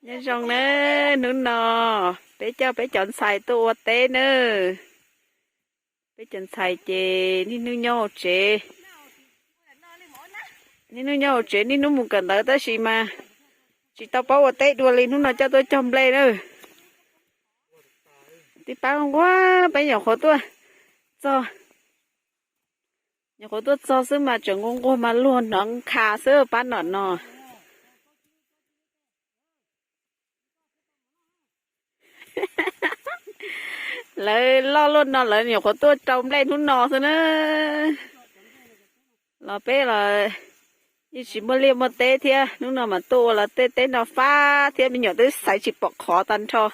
Nyob zoo nawb, hnub no peb coj peb cov ntxhais tuaj ua teb nawb. Peb cov ntxhais ces niaj hnub nyob hauv tsev, niaj hnub nyob hauv tsev, niaj hnub mus kawm ntawv tab sis mas tsis tau paub ua teb dua li, hnub no coj tuaj cog nplej nawb. Tib pab nquag peb nyuam qhuav tuaj txog, nyuam qhuav tuaj txog xwb mas tseem nquag nquag mas luag hnov nkha xwb pab nom no. Lawv loj luaj no lawv nyuam qhuav tuaj rau nplej hnub no xwb na. Los peb los yeej tsis muaj liaj muaj teb thiab, hnub no mas tuaj ua los tej teb no fab thiab me nyuam twb xaiv tsis pom qhov tag nrho.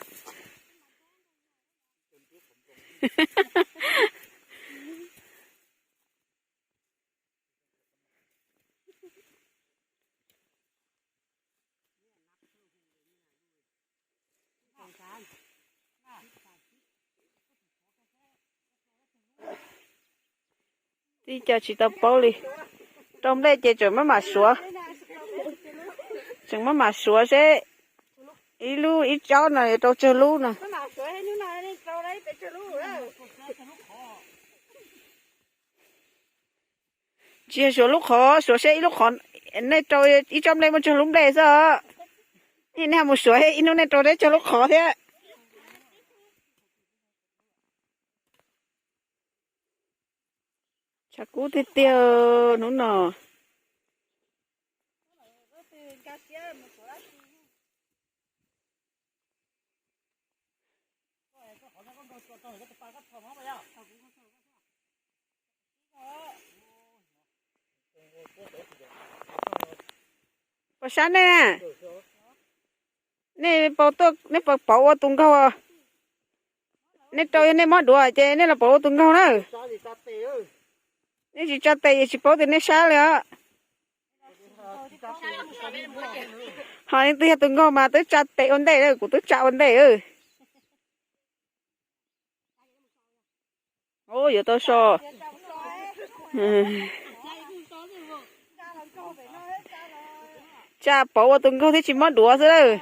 Tib co tsis tau paub li. Rau nplej ces tseem maj mam suav, tseem maj mam suav seb ib lub ib tsob no yuav rau tsawg lub no. Tsis yog suav lub qhov, suav seb ib lub qhov, nej rau ib tsob nplej muaj tsawg lub nplej xwb os. Nej ho mus suav ib hnub nej rau deb tsawg lub qhov thiab. Tshav kub tiag tiag hnub no. Pos sab nej, nej, nej pauv ua tus nkaug, nej rau yog nej mob duav ces nej los pauv ua tus nkaug na. Nej tsis tsa tes es tsis paub tias nej sab li os. Ho leej twg yog tus nkaug mas twb tsa tes ua ntej, kuv twb tsa ua ntej. Yuav tau so. Tsa pauv ua tus nkaug thiab tsis mob duav xwb lawm.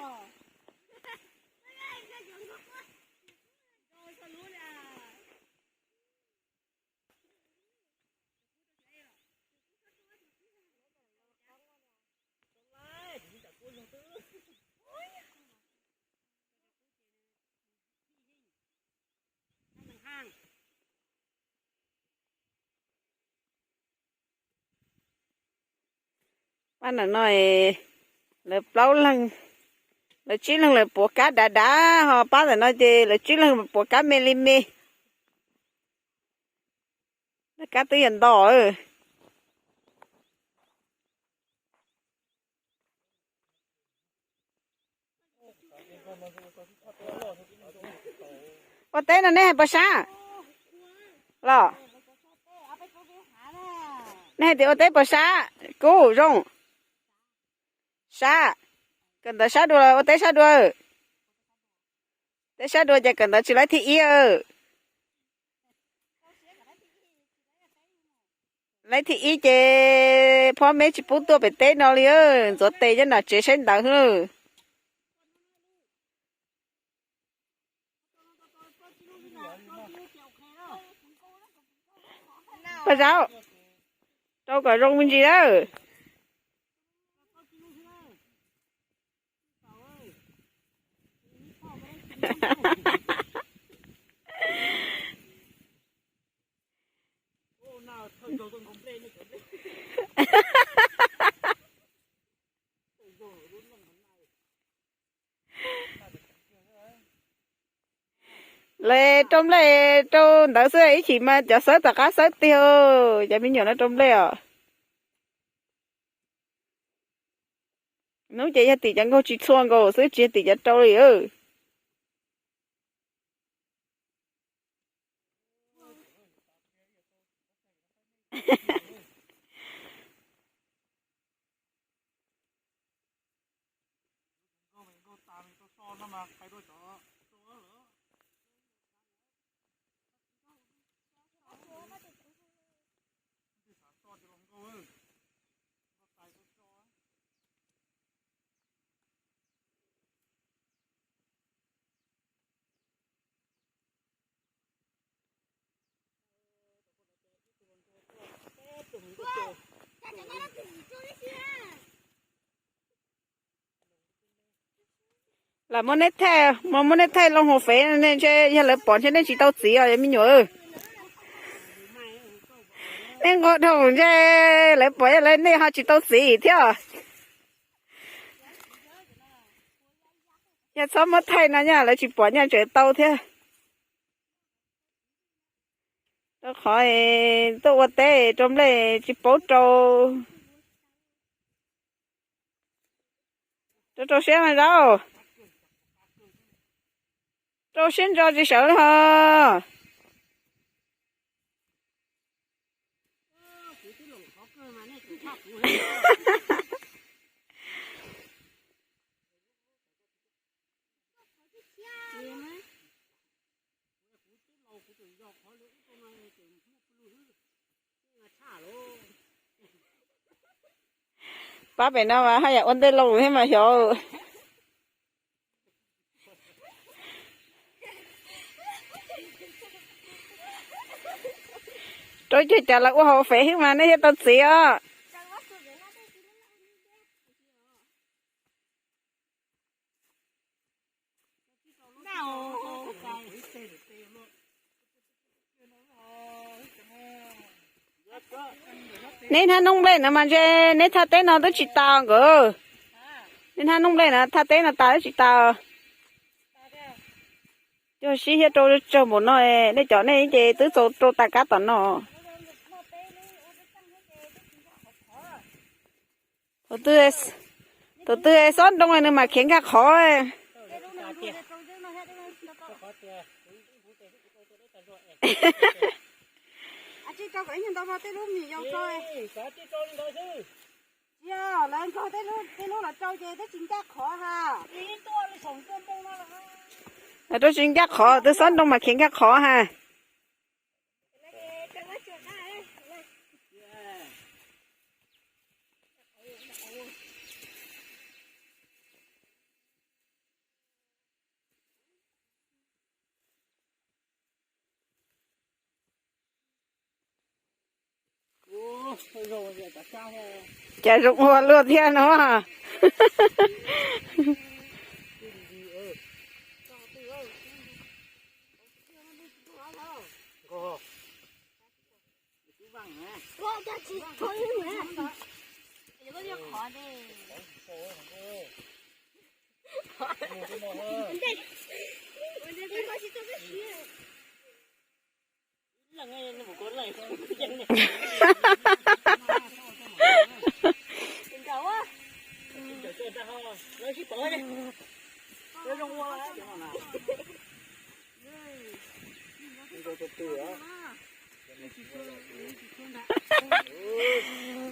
Pab ntawm no lawv plaub leeg, lawv tsib leeg lawv puav kab dav dav, ho pab ntawm no ces lawv tsib leeg puav kab me li me. Kab twb yog nto. Ua teb no nej hais puas sab los? Nej hais tias ua teb puas sab? Kub zoo. Sab. Kawm ntawv sab dua, ua teb sab dua. Teb sab dua ces kawm ntawv tsis laib thib ib. Laib thib ib ces phob meb tsis pub tuaj pem teb no li, ntxuav tes nyob nram tsev saib ntawv xwb. Paj Zaub, rau kom zoo me ntsis nawb. Lawv rau nplej rau ntawd xwb, ib chim mas cov xawb tom qab xawb tiag, cov me nyuam no rau nplej os. Hnub ces yog tim cov nkaug tsis txhua nkaus xwb, tsis yog tim cov rau li. Lam muab neb thaij, muab neb thaij loo hauv fev ntshe yog lawv pom ntshe nej tsis tau txiv os me nyuam. Nej nquag dhau ntshe lawv pom yog lawv nej ho tsis tau txiv thiab. Yog txhob muab thaij no nyaj lawv tsis pom nyaj tseem tau thiab. Rau qhov tuaj ua teb rau nplej tsis paub rau. Rau rau siab mas zaub. Rau siab ntso tsis sawv li ho. Pab pem no mas haj yam ua ntej lauj thiab mas xyov. Rau ceg cas lawv ua hauv fev xwb mas nej thiaj tau txiv os. Neb hnab noob nplej no mas ntshe neb thaj teb no twb tsis tas nkawd. Neb hnab noob nplej no thaj teb no tas twb tsis tas. Cog sib thiab rau tsawg npaum no, nej cov nej ces twb txaus rau tas kab tom no. Tus twg xob nroo nws mam khiav nkag qhov. Tsis yog, lawv nkaug tej lub los rau ces twb tsis nkag qhov ha. Rau tsis nkag qhov, twb xob nroo mas khiav nkag qhov ha. Cas zoo ua luaj thiab no.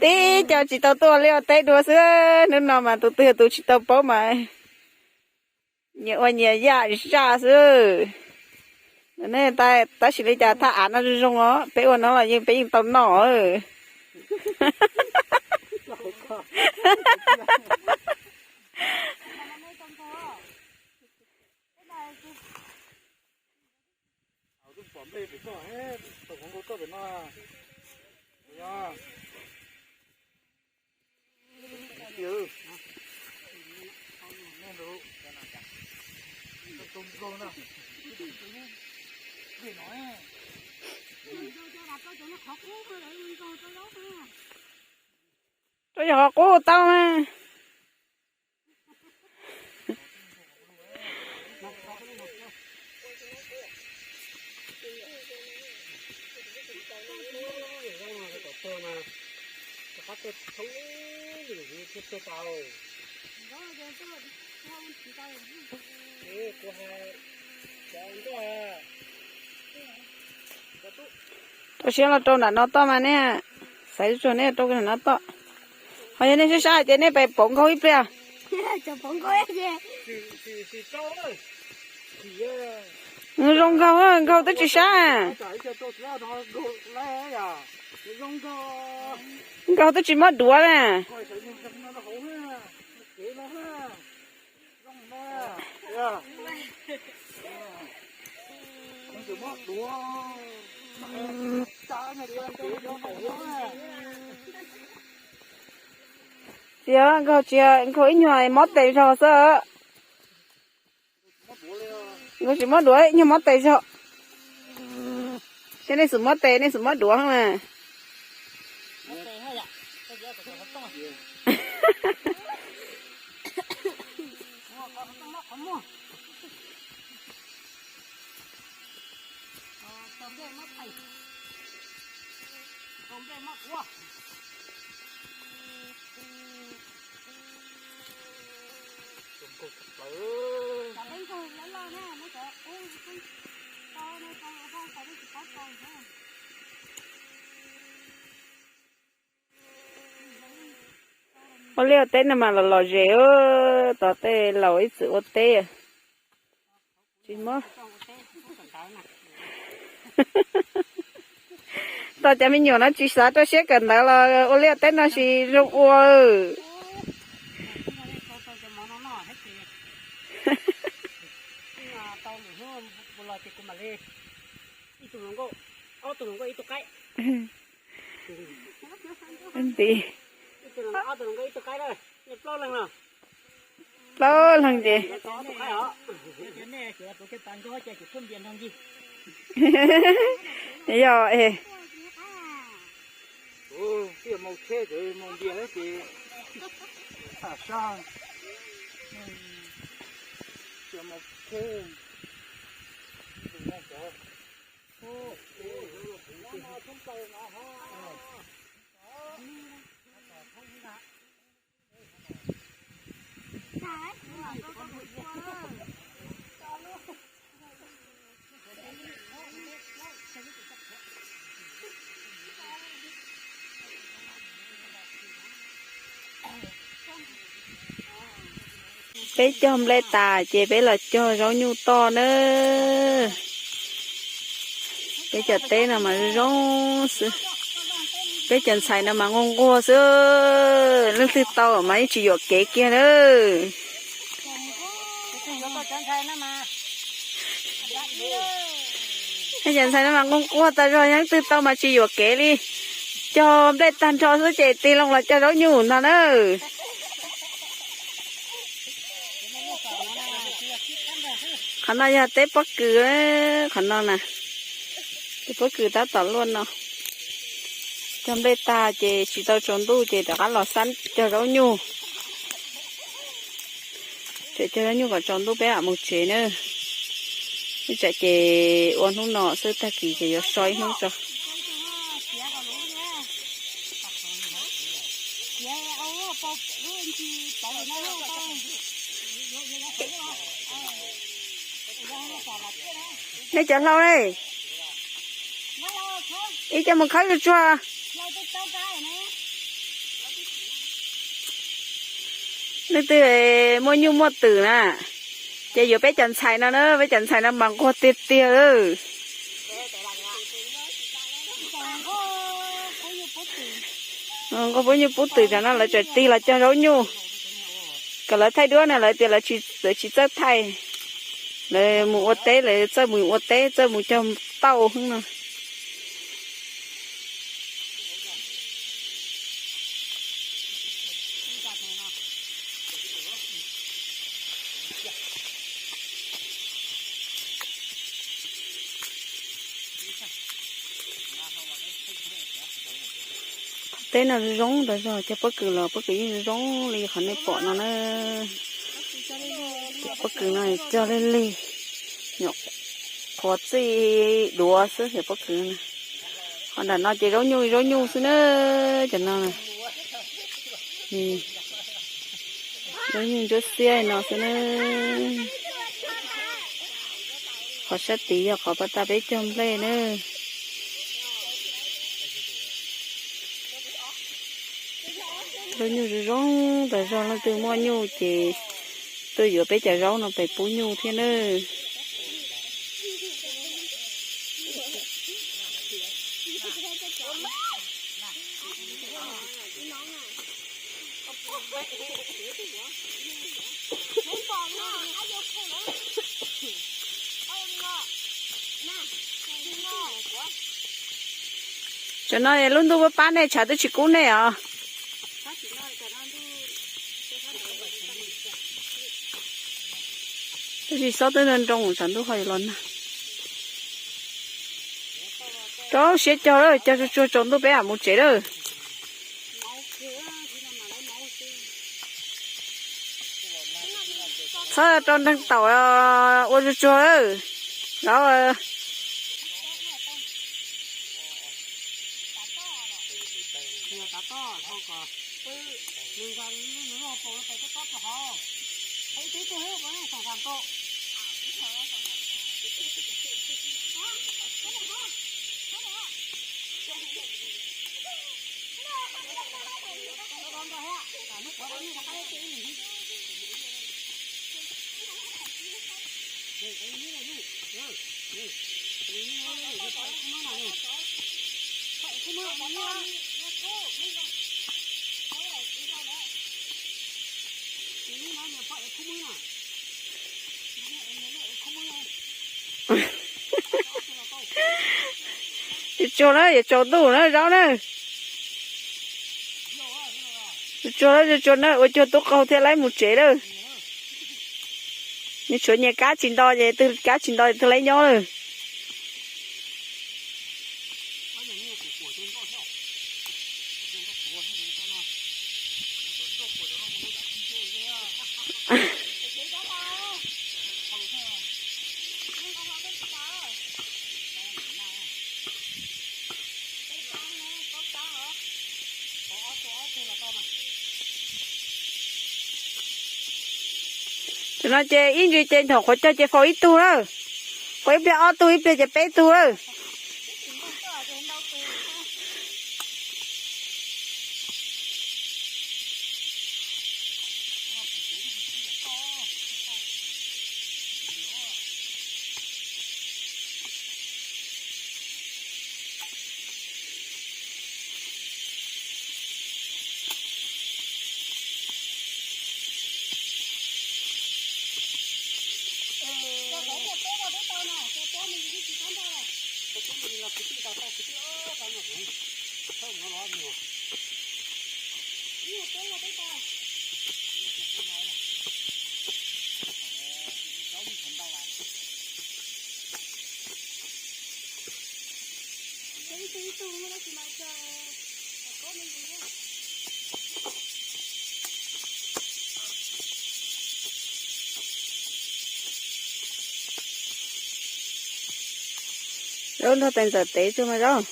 Tib co tsis tau tuaj ua liaj ua teb dua xwb, hnub no mas tus twg tus tsis tau paub mas nyias ua nyias yaj zaj xwb. Nej tab sis li cas thaj av no zoo zoo os, peb ua no los yeej peb yeej tau noj. Rau yog qhov qub tau mas. Rau siab los rau nram no toj mas nej, xaiv tsuag nej rau nram no toj. Ho yog nej sab sab ces nej pem pauv nkaug ib pliag. Zoo nkaug, nkaug twb tsis sab. Nkaug twb tsis muab duav na. Tsis yog nkaug, tsis yog nkaug ib nyuag mob tes zog xwb. Kuv tsis muab duav, nyob muab tes zog. Saib nej xub muab tes, nej xub muab duav na. Ua liaj ua teb no mas los lom zem, tom tej laus ib txwm ua teb. Tsis muab. Tom cov me nyuam no tsis xav rau siab kawm ntawv los ua liaj ua teb no tsis zoo ua. Nti. Plaub leeg ces. Yog es. Peb cog nplej tas ces peb los cog zaub nyuj toj na. Peb cov teb no mas zoo zoo xwb. Peb cov ntxhais no mas nquag nquag xwb. Leej twg tau mas yeej tsis yuam kev kiag na. Peb cov ntxhais no mas nquag nquag tas zog, leej twg tau mas tsis yuam kev li. Cog nplej tag nrho xwb ces tig loo los cog zaub nyuj ntag na. Qhov no yog teb pob kws, qhov no na. Teb pob kws tab tom luaj no. Cog nplej tag ces tsis tau tsaus ntuj ces rov qab los xab cog zaub nyuj. Tseem cog zaub nyuj kom tsaus ntuj peb mam mus tsev na. Ib tsam ces ua hnub no xwb, tag kis ces yuav so ib hnub tso. Nej cov hlau ne, ib co mus khawb tsuag tsuag. Leej twg muaj nyuj muaj twm na, ces yuav peb cov ntxhais no na, peb cov ntxhais no mas nquag tiag tiag. Nquag pub nyuj pub twm, tam no lawv tseem tig los cog zaub nyuj, kom lawv thaij duab na, lawv tias lawv tsis txawj thaij. Lawv mus ua teb, lawv txawj mus ua teb, txawj mus cog tauj no. Teb no zoo tas zog, cog pob kws los pob kws yeej zoo li qhov nej pom no na. Cov pob kws no cog lig lig, nyuam qhuav txij duav xwb cov pob kws no. Qhov nram no ces zaub nyuj zaub nyuj xwb na, cov no. Zaub nyuj ntsuab xiab no xwb na. Qhov sab tid yog qhov pas tas peb cog nplej na. Zaub nyuj zoo zoo tas zog, leej twg muaj nyuj ces tuaj yuav peb cov zaub no pem pub nyuj thiab nawb. Tam no lub ntuj pab pab nej, tshav twb tsis kub nej os. Tsis xob twb nroo nroo tshav ntuj ho yuav los nag. Rau siab cog lawm, cog tsuag tsuag tsaus ntuj peb mam mus tsev lawm. Txhob rau nreeg taum, ua tsuag tsuag lawm. Rau Tsuag tsuag na, yuav tsaus ntuj na zaub na. Tsuag tsuag na, tsuag tsuag na, ua cuag tub qaug thiab lawm mus tsev lawm. Nws tshuav nyias kab tsis nto ces twg kab tsis nto ces twg lawm nyob lawm. Tam no ces ib ntsis ces thaum qhuav cog ces faus ib tug lawm. Faus ib pliag ob tug, ib pliag ces peb tug lawm. Zaub nrog tais ntxawm tev tsuag mas zaub.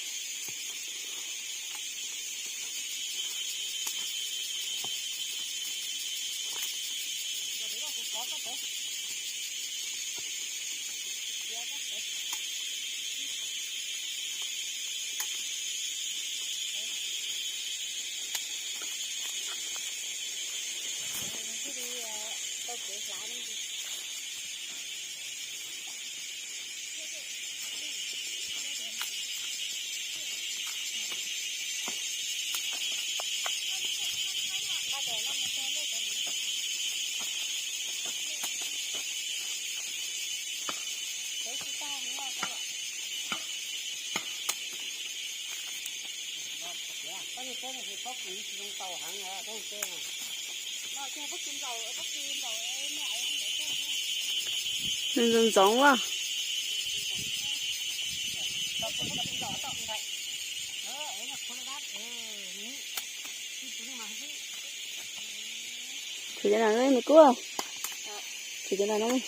Ntxoov ntxoov as. Thử cho nào nó mới cua. Thử cho nào nó mới.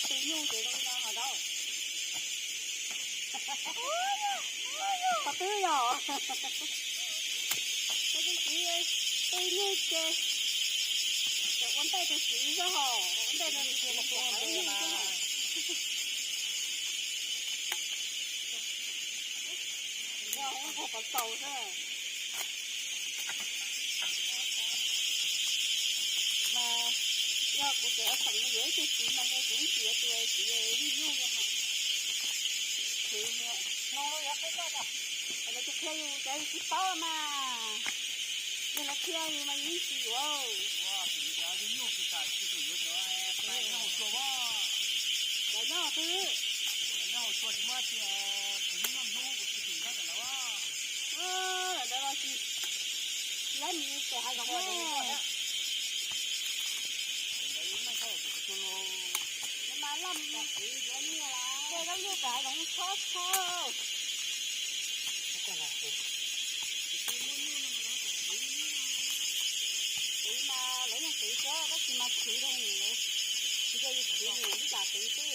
Tus nyuj ces zoo li no ho dau. Qhov twg yog? Tus txiv, tus nyuj ces ua ntej tus txiv xwb hos, ua ntej tus txiv ces tus nyuj xwb hos. Yog ua nqug qhov txaus xwb. Mas yog kuv tseem ua tseem yuav ib tug txiv mas kuv txiv tus txiv nyuj nyuj no. Lawv tsis qhia yus ces yus tsis paub mas. Yog lawv qhia yus mas yus yeej tsis yuav. Cov nyob twg? Lawv ntawd los tsis, tsis laib mus pem hav zoov. Mas laj mus tiv zaub nyuj pem hav zoov txhob txhob. Tiv mas lawv yeej tiv thiab, tab sis mas khwv rau lawv, tsis yog yus khwv, yus ib yam tiv xwb.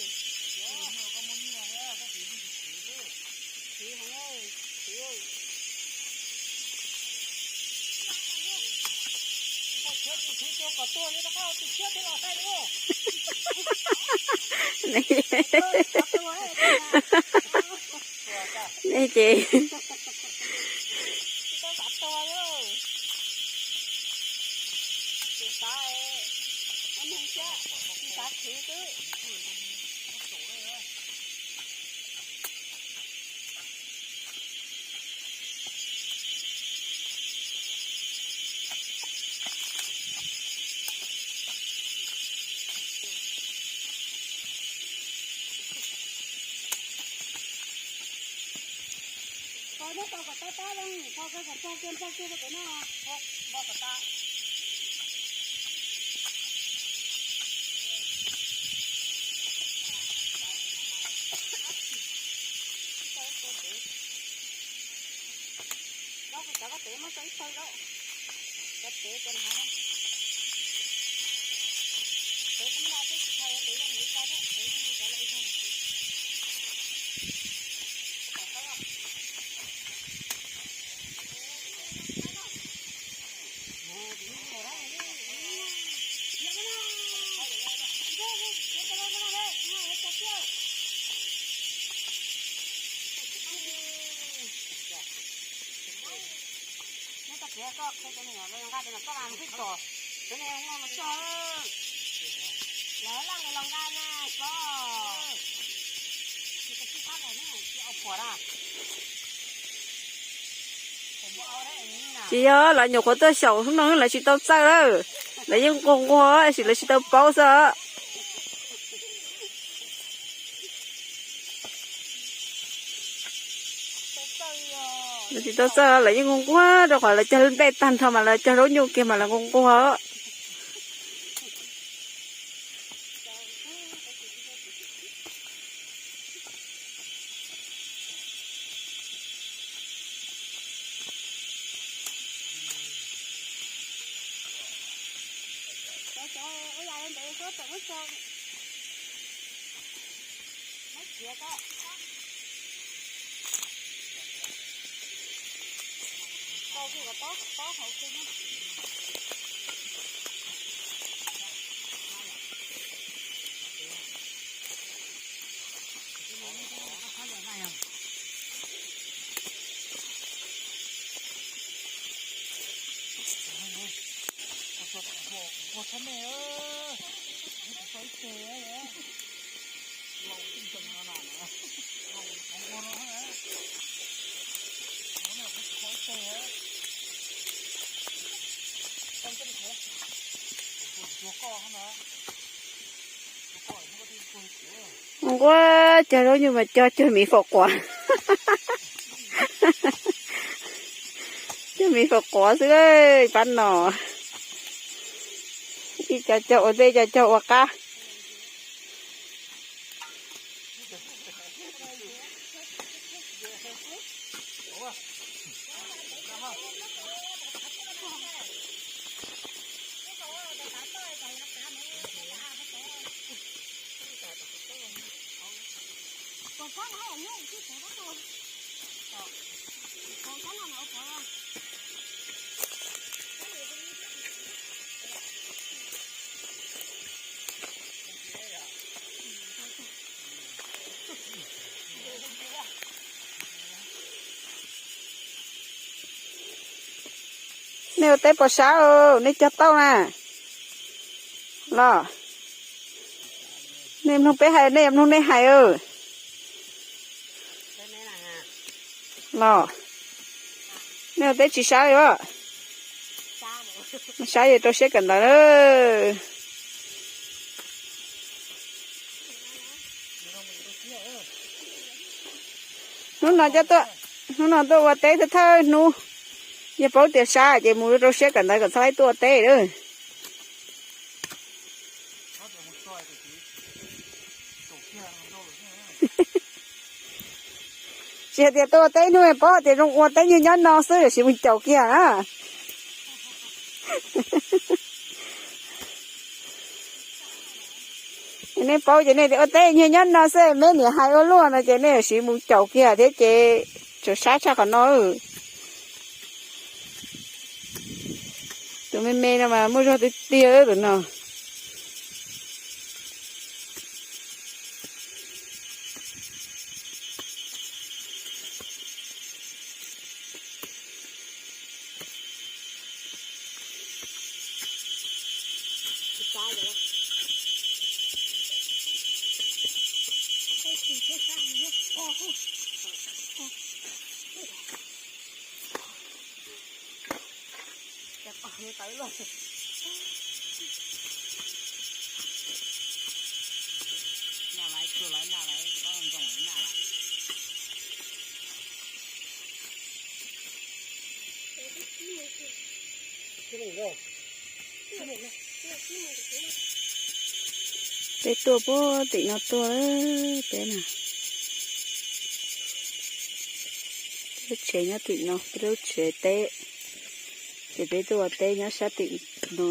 Khwv heev, khwv. Nej ces Kho nyob tau kom tab tab, kho koj kom tag kiag nrog kiag rau pem no, npog kom tas. Cov koj tev muab tso ib tawg rau, cov tev cov hnav. Tev tsis muaj dab tsi, tsis tau tev zoo li cas thiab, tev zoo li cov loj zoo. Tsis yog, lawv nyuam qhuav tuaj xyaum hnub no lawv tsis tau txawj lawm, lawv yeej nquag nquag tab sis lawv tsis tau paub xwb. Lawv tsis tau txawj, lawv yeej nquag nquag rau qhov lawv cog nplej tag nrho mas lawv cog zaub nyuj kiag mas lawv nquag nquag. Nquag cog zaub nyuj mas cog cuag miv faus quav. Cuag miv faus quav xwb pab no. Ib co cog ua ntej, ib co cog ua qab. Nej ua teb pos sab, nej cog tauj na. Los, nej mloog peb hais, nej mloog nej hais. Los, nej ua teb tsis sab li as? Sab yog rau siab kawm ntawv. Hnub no coj tuaj, hnub no tuaj ua teb thawj thawj hnub, yog paub tias sab ces mus rau siab kawm ntawv kom txhob tuaj ua teb lawm. Tsis hais tias tuaj ua teb hnub paub tias zoo ua teb nyob nyob no xwb, tab sis mus caum kiag na. Nej paub ces nej tias ua teb nyob nyob no xwb, meb niam hais ua luaj no ces nej tab sis mus caum kiag thiab ces tseem sab tshaj qhov no. Tus me me no mas muaj zog tiag tiag tus no. Peb tuaj puag tim no tuaj, peb na. Peb lub tsev nyob tim no, peb lub tsev teb, ces peb tuaj ua teb nyob sab tim no.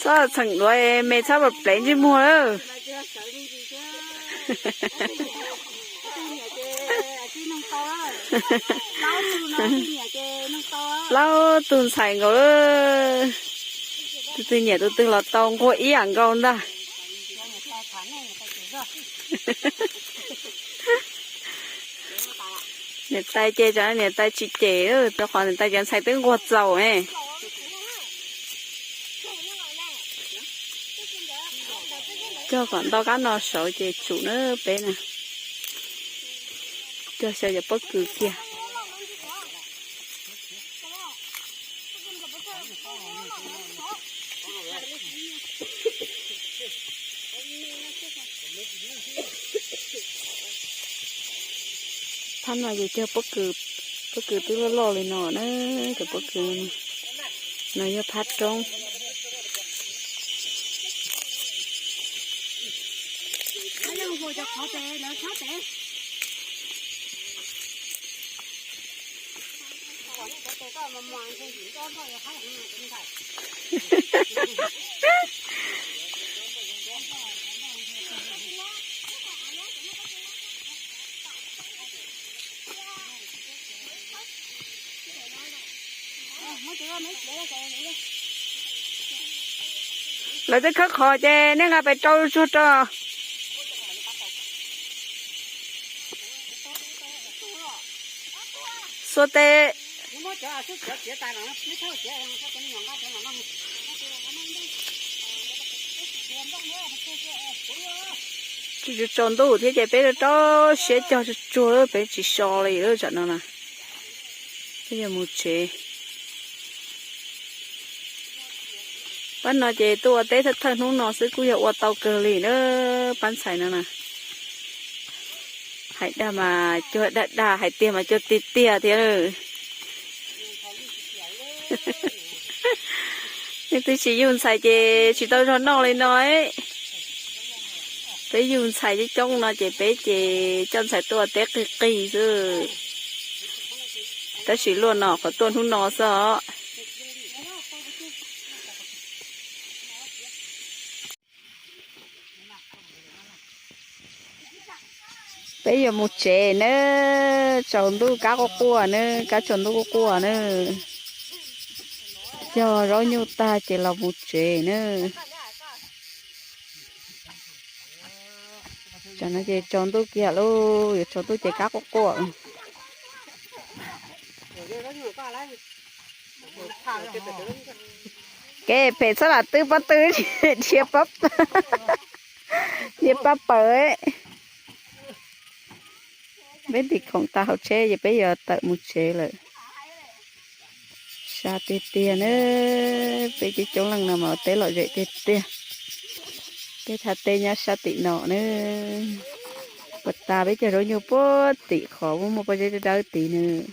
Txhob txheem duav, me txhob pam plev ntsej muag lawm. Plaub tug ntxhais nkaus, tus twg nyiam tus twg los tau nquag ib yam nkaus ntag. Niam tais ces tsam niam tais tsis cem, rau qhov niam tais cov ntxhais twb nquag txaus ne. Cog kom ntau kab no saud ces tsum na peb na. Cog xyaw cov pob kws kiag. Phab no ces cog pob kws, pob kws twb loj loj li no na, cov pob kws no yog phab roob. Lawv twb khawb qhov ces nej nqa pes rau tsuag rau. Xuas tes. Tsaus ntuj thiab ces peb rau rau siab cog tsuag tsuag, peb tsis so li lawm tsam no na. Peb yuav mus tsev. Pab no ces tuaj ua teb thawj thawj hnub no xwb kuj yog ua tau kawg li na, pab ntxhais no na. Hais dag mas cuag dag dag, hais tiag mas cuag tiag tiag thiab. Leej twg tsis yug ntxhais ces tsis tau zog noj li no. Peb yug ntxhais coob coob no ces peb ces coj ntxhais tuaj ua teb qig qig xwb. Tab sis luaj no qhov tuaj hnub no xwb os. Peb yuav mus tsev nawb, tsaus ntuj kab quaj quaj nawb, kab tsaus ntuj quaj quaj nawb. Cog zaub nyuj tag ces los mus tsev nawb. Tsam no ces tsaus ntuj kiag lauj, yuav tsaus ntuj ces kab quaj quaj. Kev phem txhob lam twb pob tw, dhia pob, dhia pob pawg. Peb ntim khoom tas hauv tsheb ces peb yuav tawm mus tsev lawm. Sab tiag tiag nawb, peb coob coob leej no mas teb lom zem tiag tiag. Peb thaj teb nyob sab tim no nawb. Puag ta peb cog zaub nyuj puag tim qhov muaj muaj pob zeb dawb dawb tid nawb.